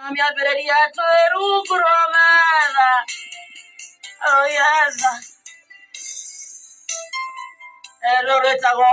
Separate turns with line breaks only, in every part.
Mĩambĩrĩria twĩ rungu rwa metha. Oh yes. Rũrũ rwĩtagwo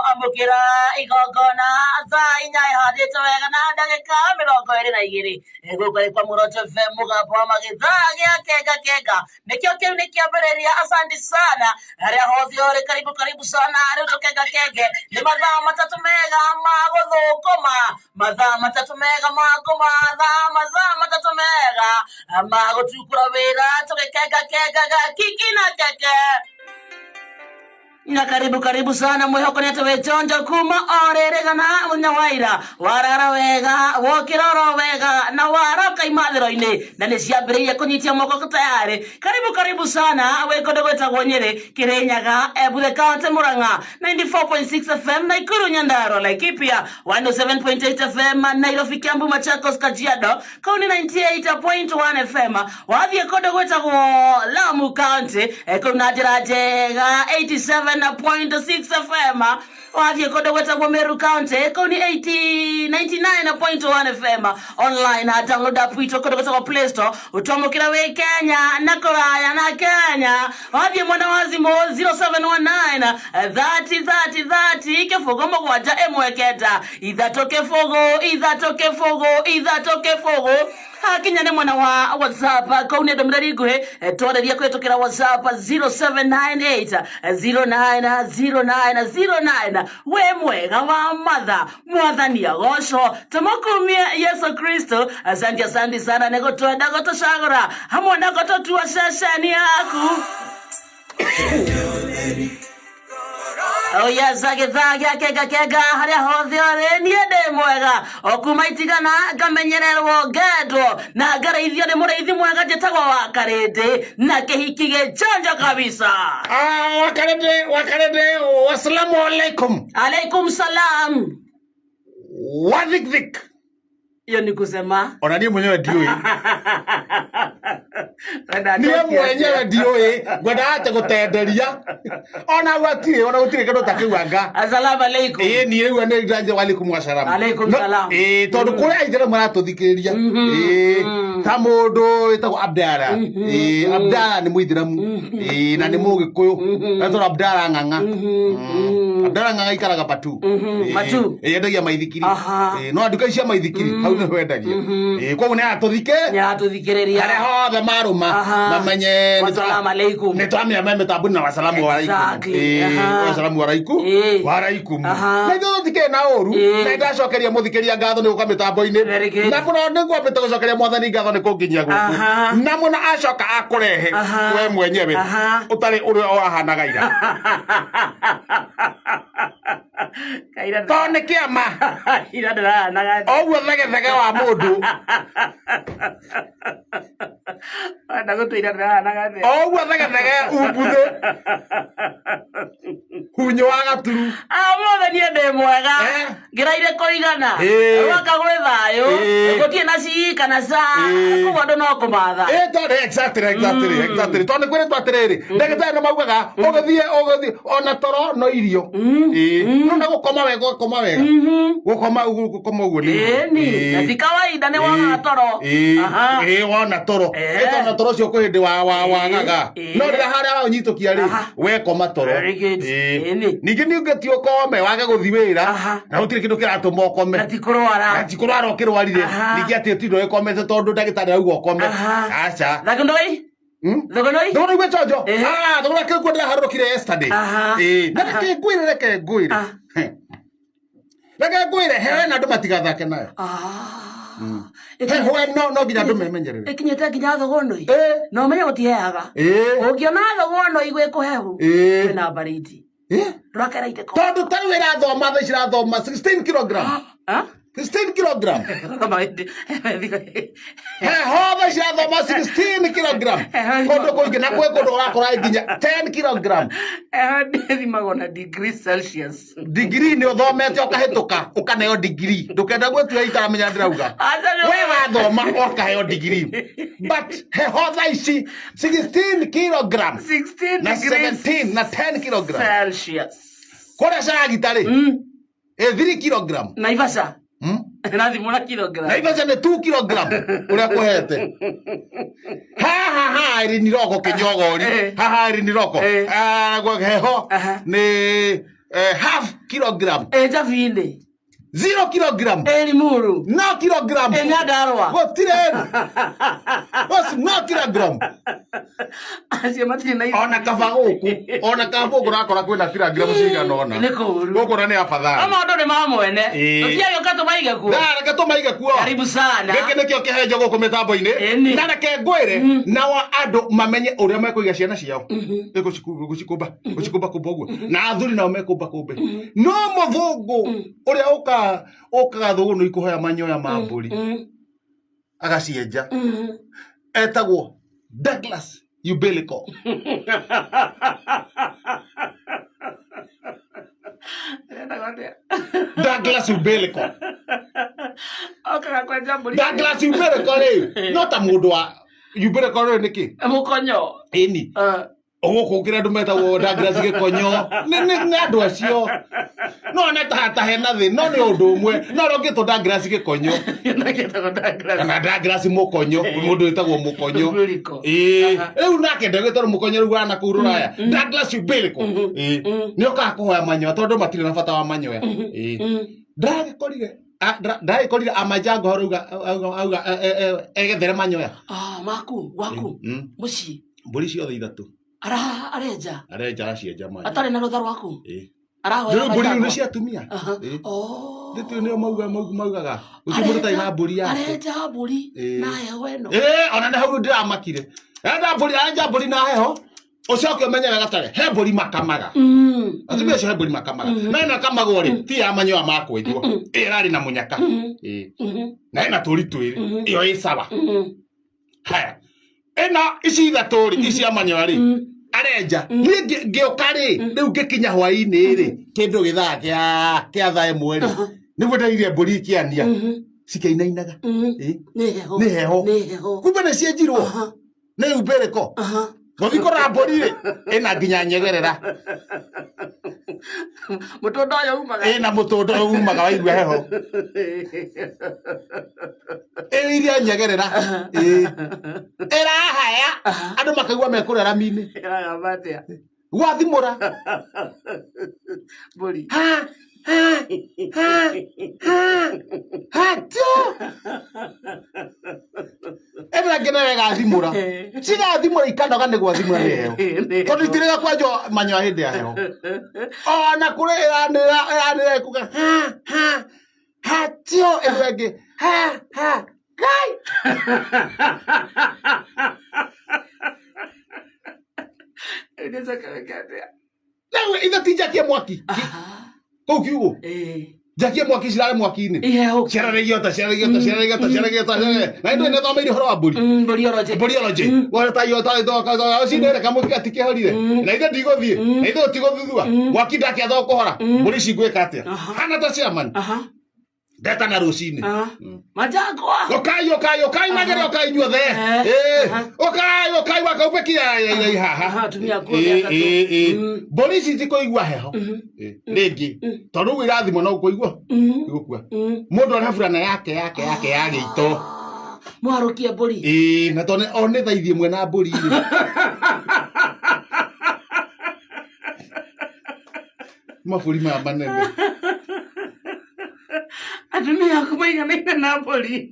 amũkĩra igongona thaa 4 ĩhandĩtwo wega na ndagĩka 22. Gũkũ nĩ kwa Muoroto FM, mũgambo wa magĩthaa gĩa kenga kenga, nĩkĩo kĩu nĩ kĩambĩrĩria. Asante sana harĩa hothe ũrĩ, karibu karibu sana. Rĩu tũkenga kenge nĩ mathaa 3 mega ma gũthũkũma, mathaa 3 mega ma kũmatha, mathaa 3 mega ma gũtukũra wĩra, tũgĩkenga kengaga kiki na keke na karibu karibu sana. Mwĩhoko nĩ atĩ wĩ kuma o rĩrĩ kana mũthenya wa ira warara wega, wokĩra oro wega na waroka imathĩro-inĩ na nĩ ciambĩrĩirie kũnyitia moko tayari. Karibu karibu sana wĩ kũndũ gwĩtagwo Nyĩrĩ, Kĩrĩnyaga, Embu the County, Murang'a 94.6 FM, Nakuru, Nyandarua, Laikipia 107.8 FM, Nairobi, Kiambu, Machakos, Kajiado kau nĩ 98.1 FM. Wathiĩ kũndũ gwĩtagwo Lamu County, kũu na njĩra njega 87.6 FM. Wathiĩ kũndũ gwĩtagwo Meru County, kũu nĩ 80 99.1 FM. Online na download app itũ kũndũ gwĩtagwo Play Store, ũtwamũkĩra wĩ Kenya na kũraya na Kenya. Wathiĩ mwena wa thimũ 0719 30 30 30 0 7 1 9 3 0 3 0 3 0. Hakinya nĩ mwena wa WhatsApp, kũu nĩ ndũmĩrĩri nguhĩ, twarĩria kũhĩtũkĩra WhatsApp 0798 09 09 09. We mwega wa matha, mwathani agocwo, tũmũkumie Yesu Kristo. Asante, asante sana nĩ gũtwenda, gũtũcagũra hamwe na gũtũtua ceceni yaku. Oh yes, gĩthaa gĩa kenga kenga harĩa hothe ũrĩ, niĩ ndĩ mwega o kuma itigana, ngamenyererwo, ngendwo na ngarĩithio nĩ mũrĩithi mwega njĩtagwo wa Karĩndĩ na kĩhiki gĩchonjo kabisa.
Ah, wakarede, wakarede, wassalamu alaikum.
Alaikum salam.
Wadhikdhik.
Hiyo ni kusema?
Ona niĩ mwenyewe ndiũĩ.
Wenda
Niĩ mwenyewe ndiũĩ. Ngwendaga atĩ gũtenderia. Ona gũtirĩ, ona gũtirĩ kĩndũ ta kĩu anga.
Assalamu alaikum.
Ĩĩ niĩ rĩu nĩ ndanje walaikum wassalam.
Alaikum salam.
Ĩĩ tondũ kũrĩ aithĩramu maratũthikĩrĩria. Ĩĩ ta mũndũ wĩtagwo Abdala. Ĩĩ Abdala nĩ mũithĩramu. Ĩĩ na nĩ mũgĩkũyũ. Etagwo Abdala Ng'ang'a. Abdala Ng'ang'a ikaraga Batu.
Batu.
Ĩĩ endagia maithikiri.
Aha.
Ĩĩ no nduka ici cia maithikiri hau nĩho endagia. Ĩĩ koguo nĩ aratũthike
Nĩ aratũthikĩrĩria.
Harĩa hothe marũma
Aha.
mamenye
Wassalamu alaikum.
nĩ twamĩame mĩtambo na wasalamu alaikum.
Exactly.
Ĩĩ
Aha.
wasalamu alaikum.
Ĩĩ.
Waraikum.
Aha.
Na ithuĩ tũtikĩrĩ na ũru.
Ĩĩ.
Na nĩndacokeria mũthikĩria ngatho nĩ gũka mĩtambo-inĩ.
Very good.
Na mũno nĩ ngwambĩte gũcokeria mwathani ngatho nĩ kũnginyia gũkũ.
Aha.
Na mũno acoka akũrehe
Aha.
we mwenyewe
Aha.
ũtarĩ ũrĩa ũrahanaga ira.
Kaira
Tondũ nĩ kĩama.
Ira ndĩrahanaga.
Oguo thegethege wa mũndũ.
Wenda gũtwĩra ndĩrahanaga atĩa?
Oguo thegethege umbuthĩ. Hunyũ wa gaturu.
Ũmũthĩ niĩ ndĩ mwega.
Eh.
Ngĩraire kũigana.
Ĩĩ.
Gwaka gwĩ thayũ.
Ĩĩ.
Gũtirĩ na ci kana ca.
Ĩĩ.
Koguo andũ no kũmatha.
Ĩĩ tondũ exactly exactly exactly tondũ nĩ kwĩrĩtwo atĩrĩrĩ ndagĩtarĩ nĩ maugaga ũgĩthiĩ ona toro no irio. Ĩĩ no na gũkoma wega, gũkoma wega, gũkoma ũguo, gũkoma ũguo nĩ
Ĩni.
Ĩĩ.
Na ti kawaida nĩ wona toro.
Ĩĩ.
Aha.
Ĩĩ wona toro.
Eh.
Ĩĩ tondũ toro ũcio kwĩ hĩndĩ wa wagaga.
Ĩĩ.
No rĩrĩa harĩa waũnyitũkia rĩ
Aha.
wekoma toro.
Very good.
Ĩĩ.
Ĩni.
Ningĩ nĩ ũngĩthiĩ ũkome wage gũthiĩ wĩra
Aha.
na gũtirĩ kĩndũ kĩratũma ũkome.
Na ti kũrwara.
Na ti kũrwara ũkĩrwarire.
Aha.
Ningĩ atĩ ũtinde ũgĩkomete tondũ ndagĩtarĩ auga ũkome.
Aha.
Aca.
Thagũndoi? Thũgũnoi?
Thũgũnoi gwĩ chonjo.
Ĩĩ.
Ah, thũgũnoi kĩu ndĩraharũrũkire yesterday.
Aha.
Ĩĩ. Na reke ngwĩre, reke ngwĩre.
Ah.
Reke ngwĩre, heho ĩno andũ matigathake nayo.
Ah.
Heho ĩno no nginya andũ memenyerere.
Ĩkinyĩte nginya thũgũnoi.
Ĩĩ.
Na ũmenye gũtiheaga.
Ĩĩ.
Ũngĩona thũgũnoi gwĩ kũhehu.
Ĩĩ.
Kwĩna baridi.
Ĩĩ.
Ndũrakeraite ko.
Tondũ ta rĩu ĩrathoma thaa ici ĩrathoma 16 kilogram.
Ah?
16 kilogram. Heho thaa ici irathoma 16 kilogram. Kũndũ kũingĩ na kwĩ kũndũ ũrakora nginya 10 kilogram.
Heho ĩthimagwo na degree Celsius.
Degree nĩ ũthomete ũkahĩtũka ũkaneo degree. Ndũkenda gwĩtua itaramenya ndĩrauga.
Aca nĩ-
We wathoma ũkaheo degree. But heho thaa ici 16 kilogram
16
na
degrees
17 na 10 kilogram.
Celsius.
Kũrĩa Caragita rĩ ĩ 3 kilogram.
Naivasha. Ĩrathimwo na kilogram.
Naivasha nĩ 2 kilogram ũrĩa kũhete haha haha ĩrĩ kinyogori. Haha ĩrĩ niroko. Gwa heho nĩ half kilogram.
Njabi-inĩ.
0 kilogram.
Limuru.
No kilogram.
Nyandarua.
Gũtirĩ. No kilogram.
Acio matirĩ na
ona kaba gũkũ, ona kaba gũkũ ũrakora kwĩna kilogram cigana ũna.
Nĩ kũũru.
Gũkũ na nĩ afadhali.
Maũndũ nĩ ma mwene. Tũtiagĩũka tũmaige kuo.
Na reke tũmaige kuo.
Karibu sana.
Gĩkĩ nĩkĩo kĩhenjo gũkũ mĩtambo-inĩ.
Ĩni.
Na reke ngwĩre nao andũ mamenye ũrĩa mekũiga ciana ciao. Gũcikũmba gũcikũmba kũmba ũguo. Na athuri nao mekũmba kũmbe. No mũthũngũ ũrĩa ũkaga thũgũnũ ikũhoya manyoya ma mbũri agacienja etagwo Douglas Umbilical. Douglas Umbilical.
Okaga kwenja mbũri.
Douglas Umbilical rĩ no ta mũndũ wa umbilical rĩ nĩkĩ?
Mũkonyo.
Ĩni. Gũkũ kĩrĩa andũ metagwo Douglas Gĩkonyo nĩ andũ acio no ne ta hena thĩ no nĩ ũndũ ũmwe no ũrĩa ũngĩtwo Douglas Gĩkonyo kana Douglas Mũkonyo, mũndũ wĩtagwo Mũkonyo. Ĩĩ rĩu nake ndegwĩtwo Mũkonyo rĩu wana kũu rũraya Douglas Umbilical. Ĩĩ nĩ okaga kũhoya manyoya tondũ matirĩ na bata wa manyoya. Ĩĩ ndagĩkorire ndagĩkorire amajango auga auga egethere manyoya.
Maku gwaku mũciĩ.
Mbũri ciothe ithatũ.
Arenja.
Arenja aracienja manyoya.
Atarĩ na rũtha rwaku. Arahoya
mbũri nĩ cia atumia. Ndĩtũ nĩo maugaga gũtirĩ mũndũ ũtarĩ na mbũri yake.
Arenja mbũri na heho ĩno.
Ona nĩ hau ndĩramakire. Arenja mbũri na heho. Ũcoke ũmenye wega tare he mbũri makamaga. Atumia acio he mbũri makamaga. Na ĩno ĩkamagwo rĩ ti ya manyoya ma kwenjwo. Ĩyo ĩrarĩ na mũnyaka. Na ĩna tũri twĩrĩ. Ĩyo ĩ sawa. Haya. Ĩno ici ithatũ rĩ ici cia manyoya rĩ arenja. Niĩ ngĩũka rĩ rĩu ngĩkinya hwaĩ-inĩ rĩ kĩndũ gĩthaa kĩa thaa ĩmwe rĩ nĩguo ndairie mbũri ikĩania cikainainaga.
Nĩ
heho. Kumbe nĩ cienjirwo nĩ umbilical. Gũthiĩ kũrora mbũri rĩ ĩna nginya nyegerera.
Mũtũnda ũyũ umaga.
Ĩna mũtũnda ũyũ umaga waigua heho. Ĩyo iria nyegerera. Ĩrahaya andũ makaigua mekũrĩa rami-inĩ.
Ĩragamba atĩa?
Gwathimũra.
Mbũri.
Ha ha ha ha ha tio. Ĩno ĩngĩ nayo ĩgathimũra. Cigathimũra ikanoga nĩ gwathimũra nĩ heho. Tondũ itirĩga kwenjwo manyoya hĩndĩ ya heho. Ona kũrĩ ĩranĩrĩra ĩkuga ha ha ha tio. Ĩno ĩngĩ ha ha Ngai. Rĩu ithe ti njakie mwaki kũu kiugũ. Njakie mwaki cirare mwaki-inĩ. Ciararagia ota ciararagia ota ciararagia ota ciararagia ota. Na ndũ nĩthomeire ũhoro wa mbũri.
Mbũriology.
Mbũriology. Wona ta yota cinere kamwe gatikĩhorire. Na ithe ndigũthiĩ. Na ithe ũtigũthuthua. Mwaki ndakĩatha kũhora. Mbũri ici ngwĩka atĩa? Hana ta chairman. Ndetana rũcinĩ.
Majakwa.
Ũkai ũkai ũkai magere ũkai inyuothe. Ũkai ũkai wakaumbe haha.
Atumia aku.
Mbũri ici cikũigua heho. Rĩngĩ. Tondũ ũguo irathimwo no kũigua. Igũkua. Mũndũ arehe burana yake yake yake ya gĩito.
Mũharũkie mbũri.
Na tondũ o nĩ thaa ithiĩ mwena mbũri rĩ. Mabũri maya manene.
Atumia aku maiganaine na mbũri.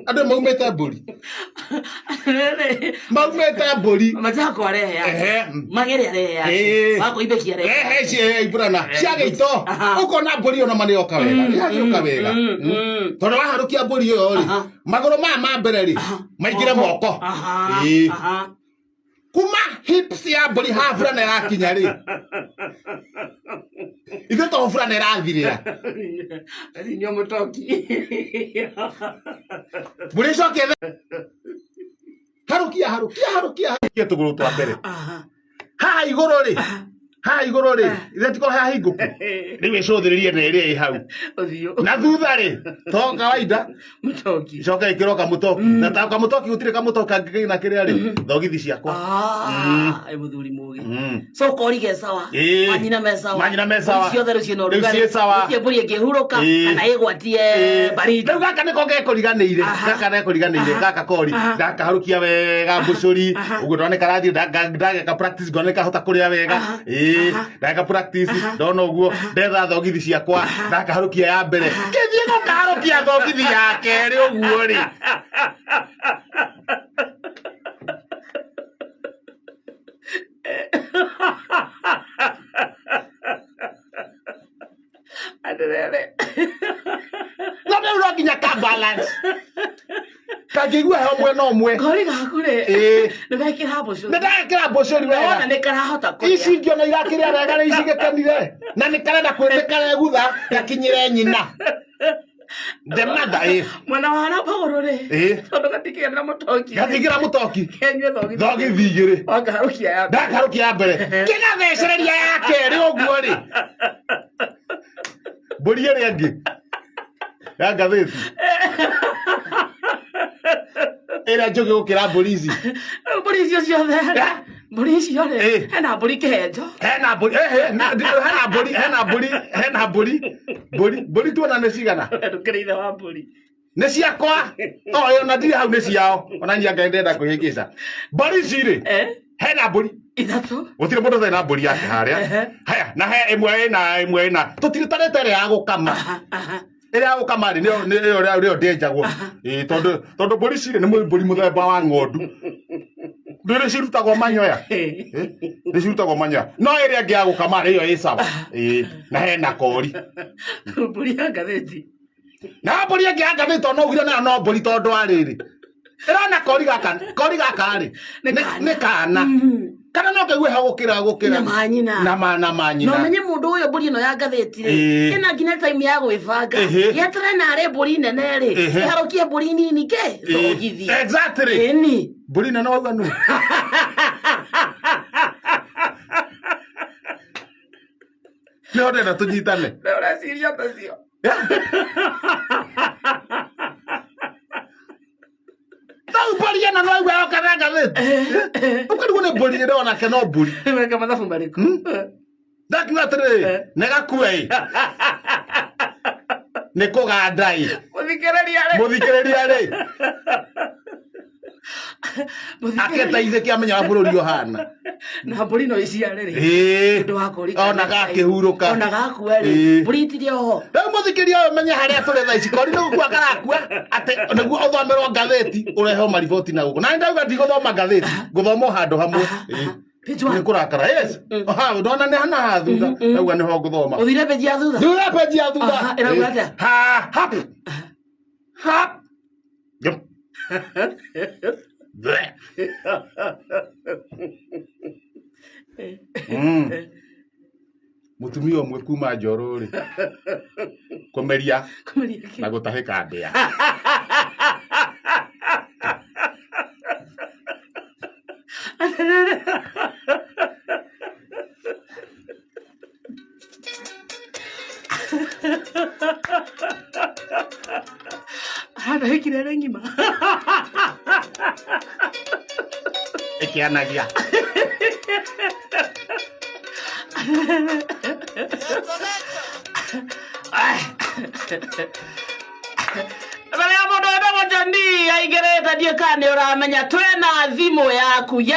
Andũ maumĩte mbũri. Maumĩte mbũri.
Majako arehe yake. Magere arehe yake. Wakũimbĩkia arehe.
Rehe ici iburana cia gĩito. Ũkona mbũri ona ma nĩyoka wega. Nĩyagĩũka wega. Tondũ waharũkia mbũri ĩyo rĩ, magũrũ maya ma mbere rĩ, maingĩre moko. Kuma hips ya mbũri haha burana ĩrakinya rĩ. Ithuĩ to burana ĩrathirĩra.
Inyuĩ mũtoki.
Mbũri ĩcoke harũkia harũkia harũkia harũkia tũgũrũ twa mbere. Haha igũrũ rĩ, Haha igũrũ rĩ, ithe tikorwo hahingũku. Rĩu ĩcũthĩrĩrie na ĩrĩa ĩ hau.
Ũthiũ.
Na thutha rĩ, to kawaida
Mũtoki.
icoke ĩkĩrwo kamũtoki. Na ta kamũtoki gũtirĩ kamũtoki kangĩ na kĩrĩa rĩ, thogithi ciakwa.
Ah, ĩ mũthuri mũgĩ.
Mm.
So kori ge sawa.
Ĩĩ.
Manyina me sawa.
Manyina me sawa.
Mbũri ciothe rĩu ciĩna
Rĩu
ũrugarĩ.
ciĩ sawa.
Gũtirĩ mbũri ĩngĩhurũka
Ĩĩ.
kana ĩgwatie baridi.
Rĩu gaka nĩko gekũriganĩire.
Aha.
Gaka nekũriganĩire.
Aha.
Gaka kori.
Aha.
Ndakaharũkia wega mbũcũri.
Aha.
Ũguo ndona nĩkarathiĩ ndageka practice ngona nĩkahota kũrĩa wega.
Aha.
Ĩĩ.
Aha.
Ndageka practice
Aha.
ndona ũguo ndetha thogithi ciakwa ndakaharũkia ya mbere. Ngĩthiĩ gũkaharũkia thogithi ya kerĩ ũguo rĩ.
Atĩrĩrĩ.
No rĩu no nginya ka balance. Kangĩigua heho mwena ũmwe.
Kori gaku rĩ.
Ĩĩ.
Nĩ wekĩra mbũcũri.
Nĩ ndagekĩra mbũcũri
Na wona
wega.
nĩ karahota kũrĩa.
Ici ingĩ ona irakĩrĩa wega rĩ ici gĩkenire. Na nĩ karenda kwĩ nĩ karegutha gakinyĩre nyina. The mother ĩ.
Mwena wa na magũrũ rĩ.
Ĩĩ.
Tondũ gatikĩgĩra mũtoki.
Gatingĩra mũtoki.
Kenyue thogithi.
Thogithi igĩrĩ.
Wakaharũkia ya mbere.
Ndakaharũkia ya mbere. Kĩgathecereria ya kerĩ ũguo rĩ. Mbũri ĩrĩa ĩngĩ. Ya ngathĩti. Ĩrĩa njũgĩ gũkĩra mbũri ici.
Mbũri icio ciothe rĩ.
Eh?
Mbũri icio rĩ.
Ĩĩ.
Hena mbũri kĩhenjo.
Hena mbũri, hena mbũri, hena mbũri, hena mbũri, mbũri, mbũri tuona nĩ cigana.
Ndũkĩrĩ ithe wa mbũri.
Nĩ ciakwa. O ona ndirĩ hau nĩ ciao. Ona niĩ anga ndĩrenda kwĩhĩngĩca. Mbũri ici rĩ,
Eh?
hena mbũri.
Ithatũ.
Gũtirĩ mũndũ ũtarĩ na mbũri yake harĩa.
Ehe.
Haya, na he ĩmwe ĩna ĩmwe ĩna. Tũtirĩ ĩrĩa ya gũkama.
Aha, aha.
Ĩrĩa ya gũkama rĩ, nĩyo nĩyo nĩyo ndĩnjagwo. Ĩĩ tondũ tondũ mbũri ici rĩ, nĩ mbũri mũthemba wa ng'ondu. Ndũrĩ cirutagwo manyoya. Nĩ cirutagwo manyoya. No ĩrĩa ĩngĩ ya gũkama rĩ, ĩyo ĩ sawa. Ĩĩ, na hena kori.
Mbũri ya ngathĩti.
Na mbũri ĩngĩ ya ngathĩti tondũ no ugire nayo no mbũri tondũ wa rĩrĩ. Ĩrona kori gaka, kori gaka rĩ,
Nĩ
nĩ
kana.
nĩ kana. Kana no kaigue heho gũkĩra gũkĩra.
Na manyina.
Na ma na manyina.
Na ũmenye mũndũ ũyũ mbũri ĩno ya ngathĩti rĩ
Ĩĩ.
ĩna nginya time ya gwĩbanga
Ĩhĩ.
yeterere narĩ mbũri nene rĩ
Ĩhĩ.
ĩharũkie mbũri nini ke
Ĩĩ.
thogithi.
Exactly.
Ĩni.
Mbũri nene wauga nũ? Nĩho ndĩrenda tũnyitane.
Nĩ ũreciria tacio.
Rĩu mbũri ĩno no aigua yoka na ngathĩti. Ũkarigwo nĩ mbũri ĩrĩa onake no mbũri.
Weka mathabu marĩkũ?
Ndakiuga atĩrĩrĩ, nĩ gakue ĩ. Nĩ kũganda ĩ.
Mũthikĩrĩria rĩ.
Mũthikĩrĩria rĩ.
Mũthikĩrĩria.
Aketeithĩke amenya wa bũrũri ũhana.
Na mbũri no iciare rĩ.
Ĩĩ.
Ũndũ wa kori.
Ona gakĩhurũka.
Ona gakua rĩ.
Ĩĩ.
Mbũri itirĩ oho.
Rĩu mũthikĩria ũyũ menye harĩa tũrĩ thaa ici kori nĩ gũkua karakua atĩ nĩguo ũthomerwo ngathĩti ũrehwo mariboti na gũkũ. Na nĩ ndauga ndigũthoma ngathĩti, ngũthoma o handũ hamwe. Ĩĩ.
Page one.
Nĩ kũrakara. Yes. Ha, ndona nĩ hana haha thutha. Ndauga nĩho ngũthoma.
Ũthire page ya thutha.
Thutha page ya thutha.
Aha, ĩrauga atĩa?
Ha, hap. Hap. Yep. Bleh. Mm. Mũtumia ũmwe kuma Njorũ rĩ kũmeria
Kũmeria kĩ?
na gũtahĩka ndĩa.
Aratahĩkire ĩrĩ ng'ima.
Ĩkĩanagia.
Mbere ya mũndũ wĩtagwo Johnny aingĩrĩte ndiũ kana nĩ ũramenya twĩna thimũ yaku.